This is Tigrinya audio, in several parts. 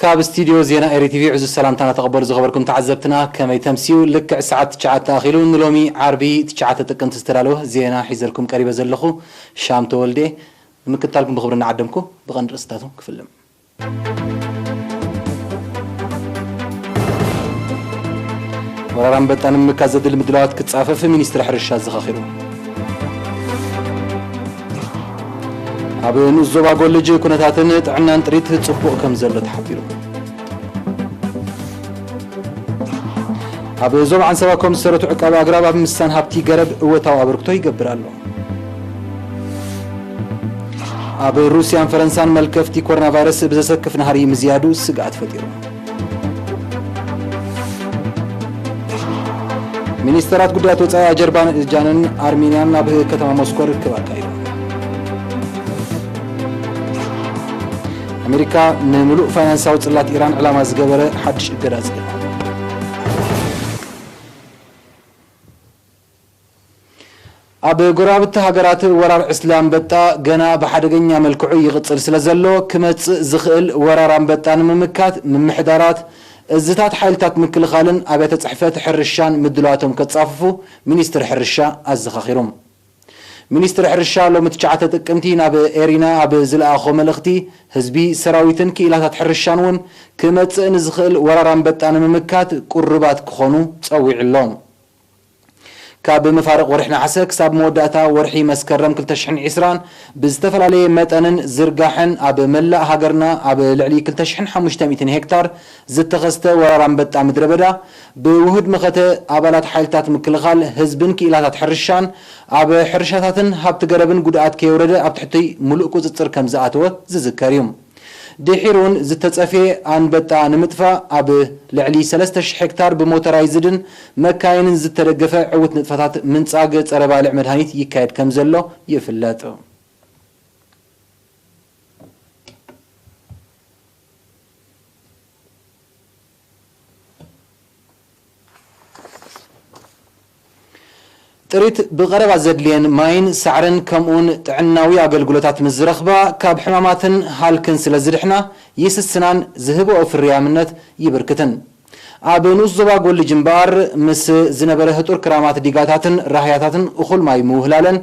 ካብ ስቱድዮ ዜና ኤሪ ቲቪ ዕዙዝ ሰላምታና ተቐበሉ ዝኸበርኩም ተዓዘብትና፣ ከመይ ተምስዩ? ልክዕ ሰዓት ትሽዓተ ኣኺሉ፣ ንሎሚ ዓርቢ ትሽዓተ ጥቅምቲ ዝተዳለወ ዜና ሒዘልኩም ቀሪበ ዘለኹ ሻም ተወልደ። ንምክትታልኩም ብኽብሪ እናዓደምኩ፣ ብቐንዲ ርእስታቱ ክፍልም። ወራር ኣንበጣ ንምምካት ዘድሊ ምድላዋት ክጻፈፍ ሚኒስትሪ ሕርሻ ኣዘኻኺሩ። ኣብ ንኡስ ዞባ ጎልጅ ኩነታትን ጥዕናን ጥሪት ጽቡቕ ከም ዘሎ ተሓቢሩ። ኣብ ዞባ ዓንሰባ ኮም ዝሰረቱ ዕቃቢ ኣግራብ ኣብ ምስሳን ሃብቲ ገረብ እወታዊ ኣበርክቶ ይገብር ኣሎ። ኣብ ሩስያን ፈረንሳን መልከፍቲ ኮሮና ቫይረስ ብዘሰክፍ ናህሪ ምዝያዱ ስግኣት ፈጢሩ። ሚኒስተራት ጉዳያት ወጻኢ ኣጀርባጃንን ኣርሜንያን ኣብ ከተማ ሞስኮ ርክብ ኣካይዶም። ኣሜሪካ ንምሉእ ፋይናንሳዊ ጽላት ኢራን ዕላማ ዝገበረ ሓድሽ እገዳ ኣጽዲቓ። ኣብ ጎረባብቲ ሃገራት ወራር ዕስለ ኣንበጣ ገና ብሓደገኛ መልክዑ ይቕጽል ስለ ዘሎ፣ ክመጽእ ዝኽእል ወራር ኣንበጣ ንምምካት ምምሕዳራት፣ እዝታት ሓይልታት ምክልኻልን ኣብያተ ጽሕፈት ሕርሻን ምድላዋቶም ከጻፍፉ ሚኒስትሪ ሕርሻ ኣዘኻኺሩ። ሚኒስትሪ ሕርሻ ሎሚ ትሽዓተ ጥቅምቲ ናብ ኤሪና ኣብ ዝለኣኾ መልእኽቲ፣ ህዝቢ፣ ሰራዊትን ክኢላታት ሕርሻን እውን ክመጽእ ንዝኽእል ወራር ኣንበጣ ንምምካት ቁሩባት ክኾኑ ጸዊዑ ኣሎ። ካብ መፋርቕ ወርሒ ነሓሰ ክሳብ መወዳእታ ወርሒ መስከረም ክልተ ሽሕን ዕስራን ብዝተፈላለየ መጠንን ዝርጋሐን ኣብ መላእ ሃገርና ኣብ ልዕሊ ክልተ ሽሕን ሓሙሽተ ሚእትን ሄክታር ዝተኸስተ ወራር ኣንበጣ ምድረ በዳ ብውሁድ መኸተ ኣባላት ሓይልታት ምክልኻል ህዝብን ክኢላታት ሕርሻን ኣብ ሕርሻታትን ሃብቲ ገረብን ጉድኣት ከየውረደ ኣብ ትሕቲ ምሉእ ቁጽጽር ከም ዝኣተወ ዝዝከር እዩ። ድሒሩን ዝተጸፍየ ኣንበጣ ንምጥፋእ ኣብ ልዕሊ ሰለስተ ሽሕ ሄክታር ብሞተራይዝድን መካይንን ዝተደገፈ ዕዉት ንጥፈታት ምንጻግ ጸረ ባልዕ መድሃኒት ይካየድ ከም ዘሎ ይፍለጥ። ጥሪት ብቐረባ ዘድልየን ማይን ሳዕርን ከምኡውን ጥዕናዊ ኣገልግሎታት ምስ ዝረኽባ፣ ካብ ሕማማትን ሃልክን ስለ ዝድሕና ይስስናን ዝህብኦ ፍርያምነት ይብርክትን። ኣብ ንኡስ ዞባ ጎልጅ እምበኣር፣ ምስ ዝነበረ ህጡር ክራማት ዲጋታትን ራህያታትን እኹል ማይ ምውህላለን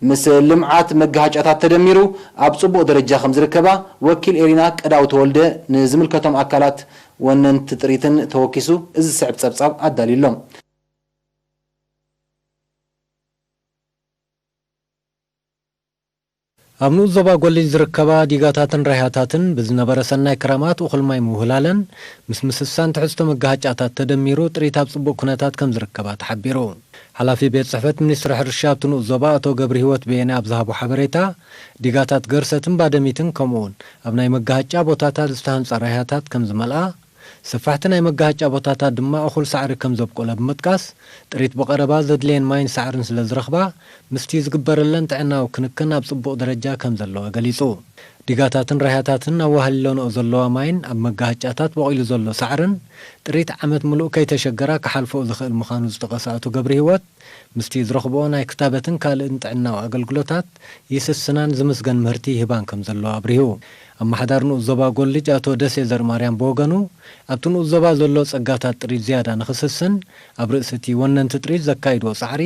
ምስ ልምዓት መጋሃጫታት ተደሚሩ ኣብ ጽቡቕ ደረጃ ከም ዝርከባ ወኪል ኤሪና ቀዳው ተወልደ ንዝምልከቶም ኣካላት ወነንቲ ጥሪትን ተወኪሱ እዚ ዝስዕብ ጸብጻብ ኣዳልዩ ኣሎ። ኣብ ንኡስ ዞባ ጎልጅ ዝርከባ ዲጋታትን ራህያታትን ብዝነበረ ሰናይ ክራማት እኹል ማይ ምውህላለን ምስ ምስሳን ትሕዝቶ መጋሃጫታት ተደሚሩ ጥሪት ኣብ ጽቡቕ ኩነታት ከም ዝርከባ ተሓቢሩ። ሓላፊ ቤት ጽሕፈት ሚኒስትሪ ሕርሻ ኣብቲ ንኡስ ዞባ ኣቶ ገብረህይወት በየነ ኣብ ዝሃቦ ሓበሬታ፣ ዲጋታት ገርሰትን ባደሚትን ከምኡውን ኣብ ናይ መጋሃጫ ቦታታት ዝተሃንጻ ራህያታት ከም ዝመልኣ፣ ሰፋሕቲ ናይ መጋሃጫ ቦታታት ድማ እኹል ሳዕሪ ከም ዘብቆለ ብምጥቃስ፣ ጥሪት ብቐረባ ዘድልየን ማይን ሳዕርን ስለ ዝረኽባ፣ ምስቲ ዝግበረለን ጥዕናዊ ክንክን ኣብ ጽቡቕ ደረጃ ከም ዘለዋ ገሊጹ። ዲጋታትን ራህያታትን ኣዋህሊለንኦ ዘለዋ ማይን ኣብ መጋሃጫታት በቒሉ ዘሎ ሳዕርን ጥሪት ዓመት ምሉእ ከይተሸገራ ክሓልፍኦ ዝኽእል ምዃኑ ዝጠቐሰ ኣቶ ገብረህይወት፣ ምስቲ ዝረኽብኦ ናይ ክታበትን ካልእን ጥዕናዊ ኣገልግሎታት ይስስናን ዝምስገን ምህርቲ ይህባን ከም ዘለዋ ኣብሪሁ። ኣመሓዳሪ ንኡስ ዞባ ጎልጅ ኣቶ ደሴ ዘርማርያም ብወገኑ፣ ኣብቲ ንኡስ ዞባ ዘሎ ጸጋታት ጥሪት ዝያዳ ንኽስስን፣ ኣብ ርእሲ እቲ ወነንቲ ጥሪት ዘካይድዎ ጻዕሪ፣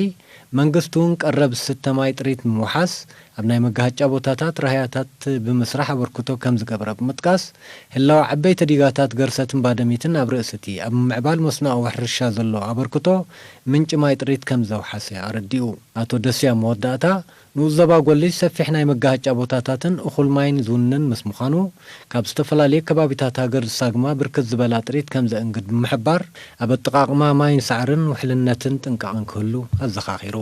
መንግስቲ እውን ቀረብ ዝስተ ማይ ጥሪት ንምውሓስ፣ ኣብ ናይ መጋሃጫ ቦታታት ራህያታት ብምስራሕ ኣበርክቶ ከም ዝገበረ ብምጥቃስ፣ ህላወ ዓበይቲ ዲጋታት ገርሰትን ባደሚትን ኣብ ርእሲ እቲ ኣብ ምምዕባል መስኖኣዊ ሕርሻ ዘሎ ኣበርክቶ ምንጪ ማይ ጥሪት ከም ዘውሓሰ ኣረዲኡ። ኣቶ ደስያ መወዳእታ፣ ንኡስ ዞባ ጎልጅ ሰፊሕ ናይ መጋሃጫ ቦታታትን እኹል ማይን ዝውንን ምስ ምዃኑ፣ ካብ ዝተፈላለዩ ከባቢታት ሃገር ዝሳግማ ብርክት ዝበላ ጥሪት ከም ዘእንግድ ብምሕባር፣ ኣብ ኣጠቓቕማ ማይን ሳዕርን ውሕልነትን ጥንቃቕን ክህሉ ኣዘኻኺሩ።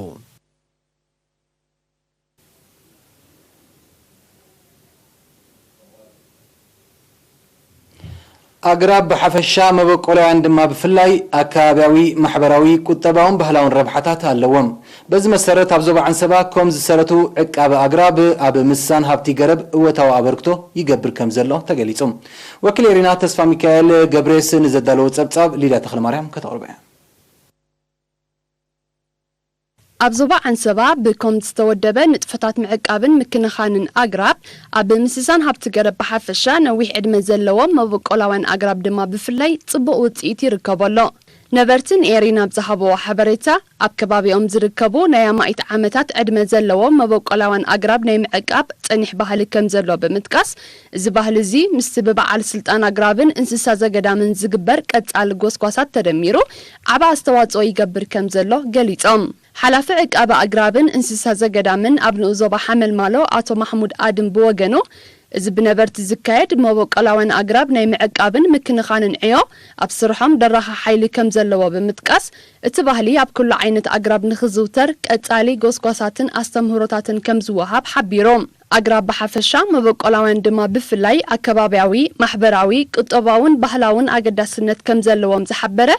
ኣግራብ ብሓፈሻ መበቆላውያን ድማ ብፍላይ ኣከባብያዊ፣ ማሕበራዊ፣ ቁጠባውን ባህላውን ረብሓታት ኣለዎም። በዚ መሰረት ኣብ ዞባ ዓንሰባ ኮም ዝሰረቱ ዕቃቢ ኣግራብ ኣብ ምስሳን ሃብቲ ገረብ እወታዊ ኣበርክቶ ይገብር ከም ዘሎ ተገሊጹ። ወኪል ኤሪና ተስፋ ሚካኤል ገብሬስ ንዘዳለዎ ጸብጻብ ሊድያ ተኽለማርያም ከተቕርቦ እያ። ኣብ ዞባ ዓንሰባ ብኮምት ዝተወደበ ንጥፈታት ምዕቃብን ምክንኻንን ኣግራብ፣ ኣብ ምስሳን ሃብቲ ገረብ ብሓፈሻ፣ ነዊሕ ዕድመ ዘለዎም መበቆላውያን ኣግራብ ድማ ብፍላይ ጽቡቕ ውጽኢት ይርከቦ ኣሎ። ነበርቲ ንኤሪና ኣብ ዝሃብዎ ሓበሬታ፣ ኣብ ከባቢኦም ዝርከቡ ናይ ኣማኢት ዓመታት ዕድመ ዘለዎም መበቆላውያን ኣግራብ ናይ ምዕቃብ ጸኒሕ ባህሊ ከም ዘሎ ብምጥቃስ፣ እዚ ባህሊ እዚ ምስቲ ብበዓል ስልጣን ኣግራብን እንስሳ ዘገዳምን ዝግበር ቀጻሊ ጎስጓሳት ተደሚሩ ዓቢ ኣስተዋጽኦ ይገብር ከም ዘሎ ገሊጾም። ሓላፊ ዕቃበ ኣግራብን እንስሳ ዘገዳምን ኣብ ንኡስ ዞባ ሓመልማሎ ኣቶ ማሕሙድ ኣድም ብወገኑ፣ እዚ ብነበርቲ ዝካየድ መበቆላውያን ኣግራብ ናይ ምዕቃብን ምክንኻንን ዕዮ ኣብ ስርሖም ደራኺ ሓይሊ ከም ዘለዎ ብምጥቃስ፣ እቲ ባህሊ ኣብ ኩሉ ዓይነት ኣግራብ ንኽዝውተር ቀጻሊ ጎስጓሳትን ኣስተምህሮታትን ከም ዝወሃብ ሓቢሩ። ኣግራብ ብሓፈሻ፣ መበቆላውያን ድማ ብፍላይ ኣከባብያዊ፣ ማሕበራዊ፣ ቁጠባውን ባህላውን ኣገዳስነት ከም ዘለዎም ዝሓበረ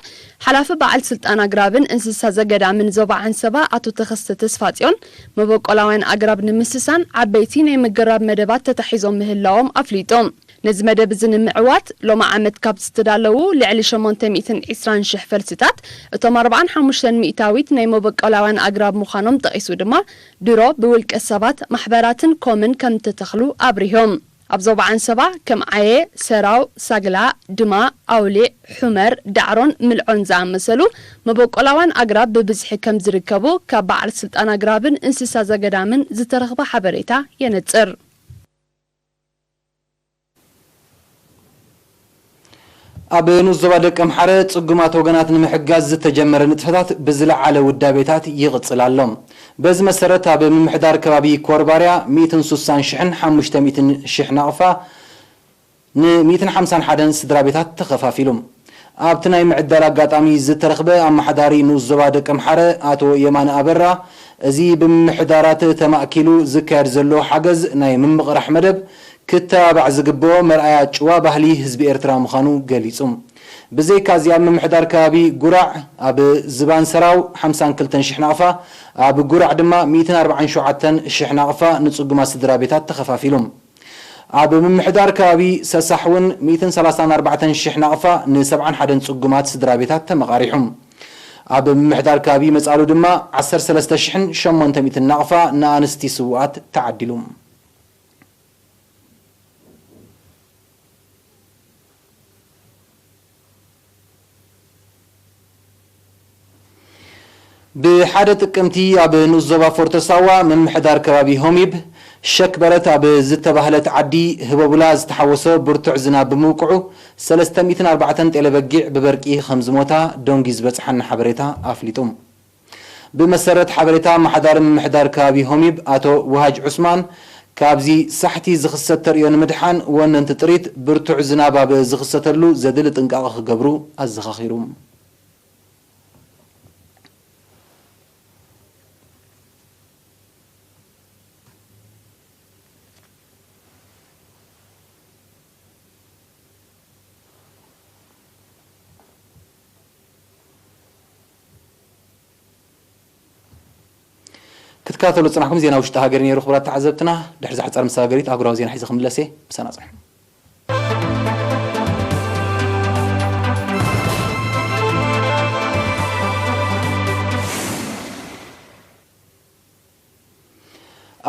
ሓላፊ በዓል ስልጣን ኣግራብን እንስሳ ዘገዳምን ዞባ ዓንሰባ ኣቶ ተኸስተ ተስፋጽዮን፣ መበቆላውያን ኣግራብ ንምስሳን ዓበይቲ ናይ ምግራብ መደባት ተታሒዞም ምህላዎም ኣፍሊጡ። ነዚ መደብ እዚ ንምዕዋት፣ ሎሚ ዓመት ካብ ዝተዳለዉ ልዕሊ ሸሞንተ ሚእትን ዕስራን ሽሕ ፈልስታት፣ እቶም ኣርብዓን ሓሙሽተን ሚእታዊት ናይ መበቆላውያን ኣግራብ ምዃኖም ጠቒሱ ድማ፣ ድሮ ብውልቀ ሰባት፣ ማሕበራትን ኮምን ከም እተተኽሉ ኣብሪሆም። ኣብ ዞባ ዓንሰባ ከም ዓየ፣ ሰራው፣ ሳግላ፣ ድማ፣ ኣውሊዕ፣ ሑመር፣ ዳዕሮን ምልዖን ዝኣመሰሉ መበቆላውያን ኣግራብ ብብዝሒ ከም ዝርከቡ ካብ በዓል ስልጣን ኣግራብን እንስሳ ዘገዳምን ዝተረኽበ ሓበሬታ የነጽር። ኣብ ንዞባ ደቀምሓረ ጽጉማት ወገናት ንምሕጋዝ ዝተጀመረ ንጥፈታት ብዝለዓለ ውዳቤታት ይቕጽል ኣሎ። በዚ መሰረት፣ ኣብ ምምሕዳር ከባቢ ኮርባርያ ሚእትን ሱሳን ሽሕን ሓሙሽተ ሚእትን ሽሕ ናቕፋ ንሚእትን ሓምሳን ሓደን ስድራ ቤታት ተኸፋፊሉ። ኣብቲ ናይ ምዕዳል ኣጋጣሚ ዝተረኽበ ኣመሓዳሪ ንኡስ ዞባ ደቀምሓረ ኣቶ የማነ ኣበራ፣ እዚ ብምምሕዳራት ተማእኪሉ ዝካየድ ዘሎ ሓገዝ ናይ ምምቕራሕ መደብ ክተባባዕ ዝግብኦ መርኣያ ጭዋ ባህሊ ህዝቢ ኤርትራ ምዃኑ ገሊጹ። ብዘይካዚ ኣብ ምምሕዳር ከባቢ ጉራዕ ኣብ ዝባን ሰራው ሓምሳን ክልተን ሽሕ ናቕፋ፣ ኣብ ጉራዕ ድማ ሚእትን ኣርባዓን ሸውዓተን ሽሕ ናቕፋ ንጽጉማት ስድራ ቤታት ተኸፋፊሉ። ኣብ ምምሕዳር ከባቢ ሰሳሕ እውን ሚእትን ሰላሳን ኣርባዕተን ሽሕ ናቕፋ ንሰብዓን ሓደን ጽጉማት ስድራ ቤታት ተመቓሪሑ። ኣብ ምምሕዳር ከባቢ መጻሉ ድማ ዓሰርተ ሰለስተ ሽሕን ሸሞንተ ሚእትን ናቕፋ ንኣንስቲ ስውኣት ተዓዲሉ። ብሓደ ጥቅምቲ ኣብ ንኡስ ዞባ ፎርቶ ሳዋ ምምሕዳር ከባቢ ሆሚብ ሸክ በረት ኣብ ዝተባህለት ዓዲ ህቦቡላ ዝተሓወሶ ብርቱዕ ዝናብ ብምውቅዑ ሰለስተ ሚእትን ኣርባዕተን ጤለ በጊዕ ብበርቂ ከም ዝሞታ ዶንጊ ዝበጽሓና ሓበሬታ ኣፍሊጡ። ብመሰረት ሓበሬታ ኣመሓዳሪ ምምሕዳር ከባቢ ሆሚብ ኣቶ ውሃጅ ዑስማን፣ ካብዚ ሳሕቲ ዝኽሰት ተርእዮ ንምድሓን ወነንቲ ጥሪት ብርቱዕ ዝናብ ኣብ ዝኽሰተሉ ዘድሊ ጥንቃቐ ክገብሩ ኣዘኻኺሩ። ክትከታተሉ ዝጸናሕኩም ዜና ውሽጢ ሃገር ነይሩ። ክቡራት ተዓዘብትና፣ ድሕሪ ዛሕጻር መሰጋገሪት ኣህጉራዊ ዜና ሒዘ ክምለስ እየ። ምሳና ጽንሑ።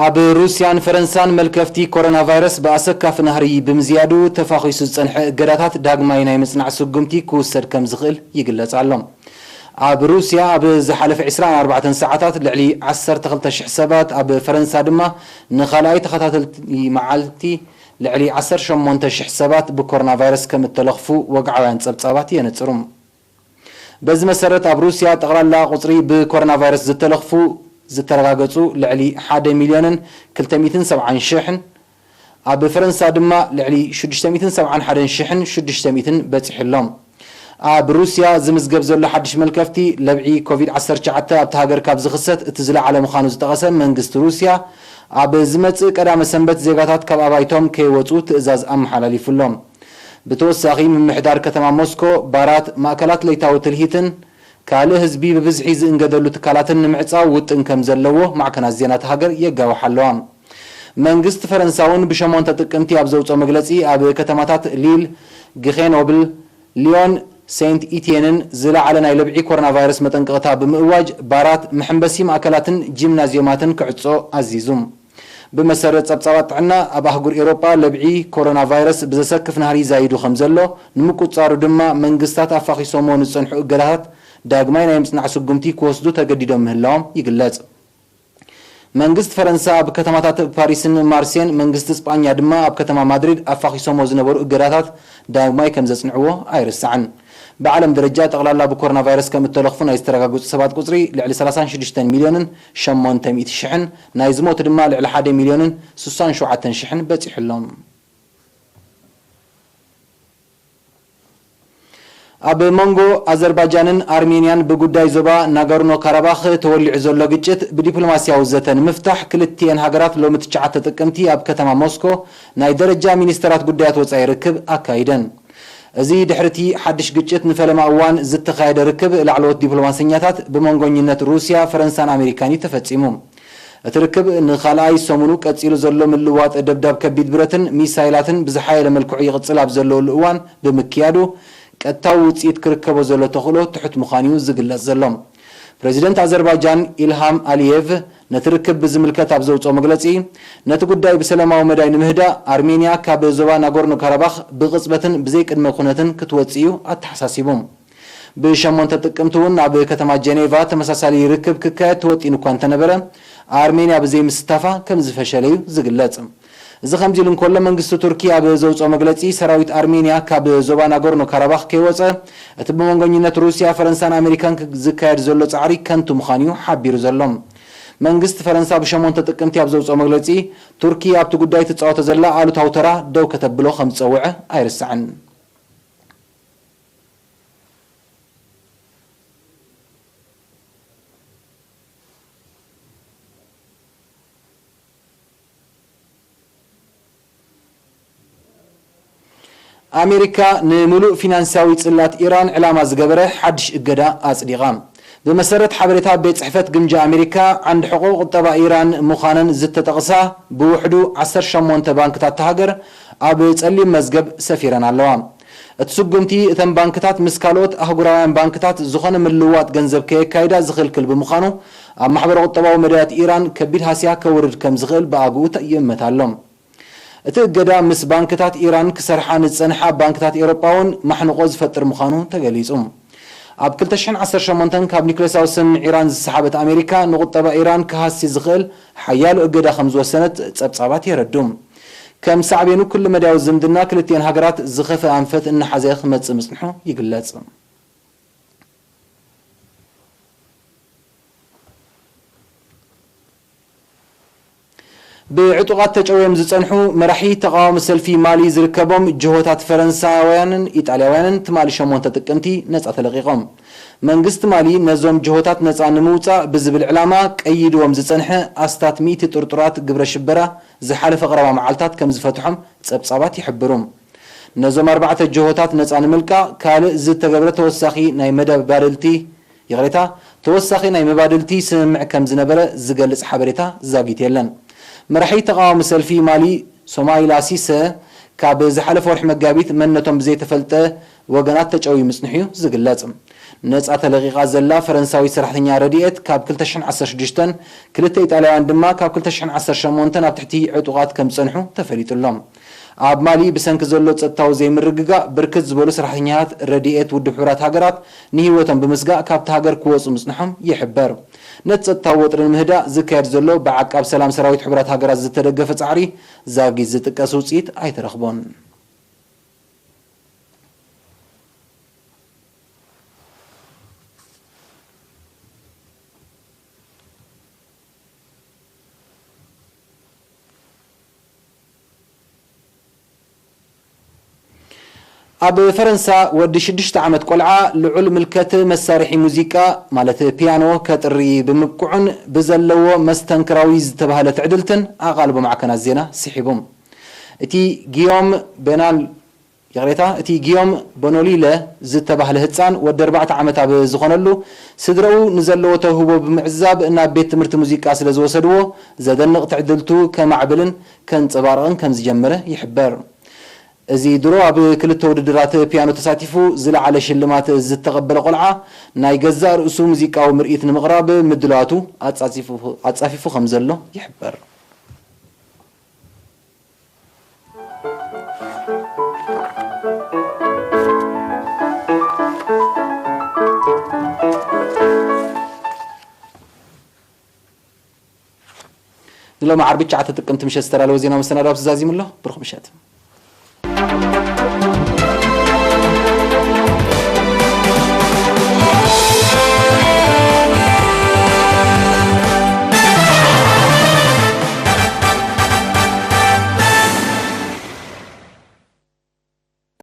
ኣብ ሩስያን ፈረንሳን መልከፍቲ ኮሮና ቫይረስ ብኣሰካፊ ናህሪ ብምዝያዱ፣ ተፋኺሱ ዝጸንሐ እገዳታት ዳግማይ ናይ ምጽናዕ ስጉምቲ ክውሰድ ከም ዝኽእል ይግለጽ ኣሎ። ኣብ ሩስያ ኣብ ዝሓለፈ ዕስራን ኣርባዕተን ሰዓታት ልዕሊ ዓሰርተ ክልተ ሽሕ ሰባት፣ ኣብ ፈረንሳ ድማ ንኻልኣይ ተኸታተልቲ መዓልቲ ልዕሊ ዓሰርተ ሸሞንተ ሽሕ ሰባት ብኮሮና ቫይረስ ከም እተለኽፉ ወግዓውያን ጸብጻባት የነጽሩ። በዚ መሰረት፣ ኣብ ሩስያ ጠቕላላ ቁጽሪ ብኮሮና ቫይረስ ዝተለኽፉ ዝተረጋገጹ ልዕሊ ሓደ ሚልዮንን ክልተ ሚእትን ሰብዓን ሽሕን፣ ኣብ ፈረንሳ ድማ ልዕሊ ሽዱሽተ ሚእትን ሰብዓን ሓደን ሽሕን ሽዱሽተ ሚእትን በጺሑ ኣሎ። ኣብ ሩስያ ዝምዝገብ ዘሎ ሓድሽ መልከፍቲ ለብዒ ኮቪድ ዓሰርተ ትሽዓተ ኣብታ ሃገር ካብ ዝኽሰት እቲ ዝለዓለ ምዃኑ ዝጠቐሰ መንግስቲ ሩስያ፣ ኣብ ዝመጽእ ቀዳመ ሰንበት ዜጋታት ካብ ኣባይቶም ከይወጹ ትእዛዝ ኣመሓላሊፉ ኣሎ። ብተወሳኺ፣ ምምሕዳር ከተማ ሞስኮ፣ ባራት፣ ማእከላት ለይታዊ ትልሂትን ካልእ ህዝቢ ብብዝሒ ዝእንገደሉ ትካላትን ንምዕጻው ውጥን ከም ዘለዎ ማዕከናት ዜና እታ ሃገር የጋውሓ ኣለዋ። መንግስቲ ፈረንሳ እውን ብሸሞንተ ጥቅምቲ ኣብ ዘውጽኦ መግለጺ፣ ኣብ ከተማታት ሊል፣ ግሬኖብል፣ ሊዮን፣ ሴንት ኢትየንን ዝለዓለ ናይ ለብዒ ኮሮና ቫይረስ መጠንቀቕታ ብምእዋጅ፣ ባራት፣ መሐንበሲ ማእከላትን ጂምናዝዮማትን ክዕጾ ኣዚዙ። ብመሰረት ጸብጻባት ጥዕና፣ ኣብ ኣህጉር ኤውሮጳ ለብዒ ኮሮና ቫይረስ ብዘሰክፍ ናህሪ ይዛይዱ ከም ዘሎ ንምቁጽጻሩ ድማ መንግስታት ኣፋኺሶሞ ንዝጸንሑ እገዳታት ዳግማይ ናይ ምጽናዕ ስጉምቲ ክወስዱ ተገዲዶም ምህላዎም ይግለጽ። መንግስቲ ፈረንሳ ኣብ ከተማታት ፓሪስን ማርሴን፣ መንግስቲ ስጳኛ ድማ ኣብ ከተማ ማድሪድ ኣፋኺሶሞ ዝነበሩ እገዳታት ዳግማይ ከም ዘጽንዕዎ ኣይርሳዕን። ብዓለም ደረጃ ጠቕላላ ብኮሮና ቫይረስ ከም እተለኽፉ ናይ ዝተረጋገጹ ሰባት ቁጽሪ ልዕሊ ሰላሳን ሽዱሽተን ሚልዮንን ሸሞንተ ሚእቲ ሽሕን፣ ናይ ዝሞቱ ድማ ልዕሊ ሓደ ሚልዮንን ስሳን ሸውዓተን ሽሕን በጺሑ ኣሎ። ኣብ መንጎ ኣዘርባጃንን ኣርሜንያን ብጉዳይ ዞባ ናጎርኖ ካራባኽ ተወሊዑ ዘሎ ግጭት ብዲፕሎማስያዊ ዘተ ንምፍታሕ ክልቲኤን ሃገራት ሎሚ ትሽዓተ ጥቅምቲ ኣብ ከተማ ሞስኮ ናይ ደረጃ ሚኒስተራት ጉዳያት ወጻኢ ርክብ ኣካይደን። እዚ ድሕሪቲ ሓድሽ ግጭት ንፈለማ እዋን ዝተኻየደ ርክብ ላዕለዎት ዲፕሎማሰኛታት ብመንጎኝነት ሩስያ፣ ፈረንሳን ኣሜሪካን እዩ ተፈጺሙ። እቲ ርክብ ንኻልኣይ ሰሙኑ ቀጺሉ ዘሎ ምልውዋጥ ደብዳብ ከቢድ ብረትን ሚሳይላትን ብዝሓየለ መልክዑ ይቕጽል ኣብ ዘለወሉ እዋን ብምክያዱ፣ ቀጥታዊ ውጽኢት ክርከቦ ዘሎ ተኽእሎ ትሑት ምዃኑ እዩ ዝግለጽ ዘሎ። ፕረዚደንት ኣዘርባይጃን ኢልሃም ኣሊየቭ ነቲ ርክብ ብዝምልከት ኣብ ዘውጽኦ መግለጺ፣ ነቲ ጉዳይ ብሰላማዊ መዳይ ንምህዳእ ኣርሜንያ ካብ ዞባ ናጎርኖ ካራባኽ ብቕጽበትን ብዘይ ቅድመ ኩነትን ክትወጽእ እዩ ኣተሓሳሲቡ። ብሸሞንተ ጥቅምቲ እውን ኣብ ከተማ ጀኔቫ ተመሳሳሊ ርክብ ክካየድ ተወጢኑ እኳ እንተነበረ፣ ኣርሜንያ ብዘይምስታፋ ከም ዝፈሸለ እዩ ዝግለጽ። እዚ ከምዚ ኢሉ እንከሎ፣ መንግስቲ ቱርኪ ኣብ ዘውጽኦ መግለጺ፣ ሰራዊት ኣርሜንያ ካብ ዞባ ናጎርኖ ካራባኽ ከይወጸ፣ እቲ ብመንጎኝነት ሩስያ፣ ፈረንሳን ኣሜሪካን ክ-፣ ዝካየድ ዘሎ ጻዕሪ ከንቱ ምዃኑ እዩ ሓቢሩ ዘሎ። መንግስቲ ፈረንሳ ብሸሞንተ ጥቅምቲ ኣብ ዘውጽኦ መግለጺ፣ ቱርኪ ኣብቲ ጉዳይ ትጻወቶ ዘላ ኣሉታዊ ተራ ደው ከተብሎ ከም ዝጸውዐ ኣይርሳዕን። ኣሜሪካ ንምሉእ ፊናንሳዊ ጽላት ኢራን ዕላማ ዝገበረ ሓድሽ እገዳ ኣጽዲቓ። ብመሰረት ሓበሬታ ቤት ጽሕፈት ግምጃ ኣሜሪካ፣ ዓንዲ ሕቖ ቁጠባ ኢራን ምዃነን ዝተጠቕሳ ብውሕዱ ዓሰርተ ሸሞንተ ባንክታት እታ ሃገር ኣብ ጸሊም መዝገብ ሰፊረን ኣለዋ። እቲ ስጉምቲ፣ እተን ባንክታት ምስ ካልኦት ኣህጉራውያን ባንክታት ዝኾነ ምልውዋጥ ገንዘብ ከየካይዳ ዝኽልክል ብምዃኑ፣ ኣብ ማሕበረ ቁጠባዊ መዳያት ኢራን ከቢድ ሃስያ ከውርድ ከም ዝኽእል ብኣግኡ ይእመት ኣሎ። እቲ እገዳ ምስ ባንክታት ኢራን ክሰርሓ ንዝጸንሓ ባንክታት ኤውሮጳ እውን ማሕንቖ ዝፈጥር ምዃኑ ተገሊጹ። ኣብ ክልተ ሽሕን ዓሰርተ ሸሞንተን ካብ ኒክለሳዊ ስምምዕ ኢራን ዝሰሓበት ኣሜሪካ፣ ንቁጠባ ኢራን ክሃሲ ዝኽእል ሓያሎ እገዳ ከም ዝወሰነት ጸብጻባት የረድኡ። ከም ሳዕቤኑ፣ ኩሉ መዳያዊ ዝምድና ክልቲኤን ሃገራት ዝኸፍአ ኣንፈት እናሓዘ ክመጽእ ምጽንሑ ይግለጽ። ብዕጡቓት ተጨውዮም ዝጸንሑ መራሒ ተቓዋሚ ሰልፊ ማሊ ዝርከቦም ጅሆታት ፈረንሳውያንን ኢጣልያውያንን ትማሊ ሸሞንተ ጥቅምቲ ነጻ ተለቒቖም። መንግስቲ ማሊ ነዞም ጅሆታት ነጻ ንምውጻእ ብዝብል ዕላማ ቀይድዎም ዝጸንሐ ኣስታት ሚእቲ ጥርጡራት ግብረ ሽበራ ዝሓለፈ ቀረባ መዓልታት ከም ዝፈትሖም ጸብጻባት ይሕብሩ። ነዞም ኣርባዕተ ጅሆታት ነጻ ንምልቃቕ ካልእ ዝተገብረ ተወሳኺ ናይ መደባድልቲ፣ ይቕሬታ፣ ተወሳኺ ናይ መባድልቲ ስምምዕ ከም ዝነበረ ዝገልጽ ሓበሬታ ዛጊት የለን። መራሒ ተቓዋሚ ሰልፊ ማሊ ሶማይላ ሲሰ፣ ካብ ዝሓለፈ ወርሒ መጋቢት መንነቶም ብዘይተፈልጠ ወገናት ተጨውዩ ምጽንሑ እዩ ዝግለጽ። ነጻ ተለቒቓ ዘላ ፈረንሳዊት ሰራሕተኛ ረድኤት፣ ካብ ክልተ ሽሕን ዓሰርተ ሽዱሽተን፣ ክልተ ኢጣልያውያን ድማ ካብ ክልተ ሽሕን ዓሰርተ ሸሞንተን ኣብ ትሕቲ ዕጡቓት ከም ዝጸንሑ ተፈሊጡ ኣሎ። ኣብ ማሊ ብሰንኪ ዘሎ ጸጥታዊ ዘይምርግጋእ፣ ብርክት ዝበሉ ሰራሕተኛታት ረድኤት ውድብ ሕቡራት ሃገራት ንህይወቶም ብምስጋእ ካብቲ ሃገር ክወጹ ምጽንሖም ይሕበር። ነቲ ጸጥታዊ ወጥሪ ንምህዳእ ዝካየድ ዘሎ ብዓቃብ ሰላም ሰራዊት ሕቡራት ሃገራት ዝተደገፈ ጻዕሪ ዛጊት ዝጥቀስ ውጽኢት ኣይተረኽቦን። ኣብ ፈረንሳ፣ ወዲ ሽዱሽተ ዓመት ቆልዓ ልዑል ምልከት መሳርሒ ሙዚቃ፣ ማለት ፒያኖ፣ ከጥሪ ብምብቅዑን ብዘለዎ መስተንክራዊ ዝተባህለ ትዕድልትን ኣቓልቦ ማዕከናት ዜና ስሒቡ። እቲ ጊዮም ቤናል፣ ይቕሬታ፣ እቲ ጊዮም ቦኖሊለ ዝተባህለ ህጻን፣ ወዲ ኣርባዕተ ዓመት ኣብ ዝኾነሉ፣ ስድረኡ ንዘለዎ ተውህቦ ብምዕዛብ ናብ ቤት ትምህርቲ ሙዚቃ ስለ ዝወሰድዎ፣ ዘደንቕ ትዕድልቱ ከማዕብልን ከንጸባርቕን ከም ዝጀመረ ይሕበር። እዚ ድሮ ኣብ ክልተ ውድድራት ፒያኖ ተሳቲፉ ዝለዓለ ሽልማት ዝተቐበለ ቆልዓ፣ ናይ ገዛእ ርእሱ ሙዚቃዊ ምርኢት ንምቕራብ ምድላዋቱ ኣጻጺፉ፣ ኣጻፊፉ ከም ዘሎ ይሕበር። ንሎሚ ዓርቢ ትሽዓተ ጥቅምቲ ምሸት ዝተዳለወ ዜና መሰናዶ ኣብዚ ዛዚሙ ኣሎ። ብሩኽ ምሸት።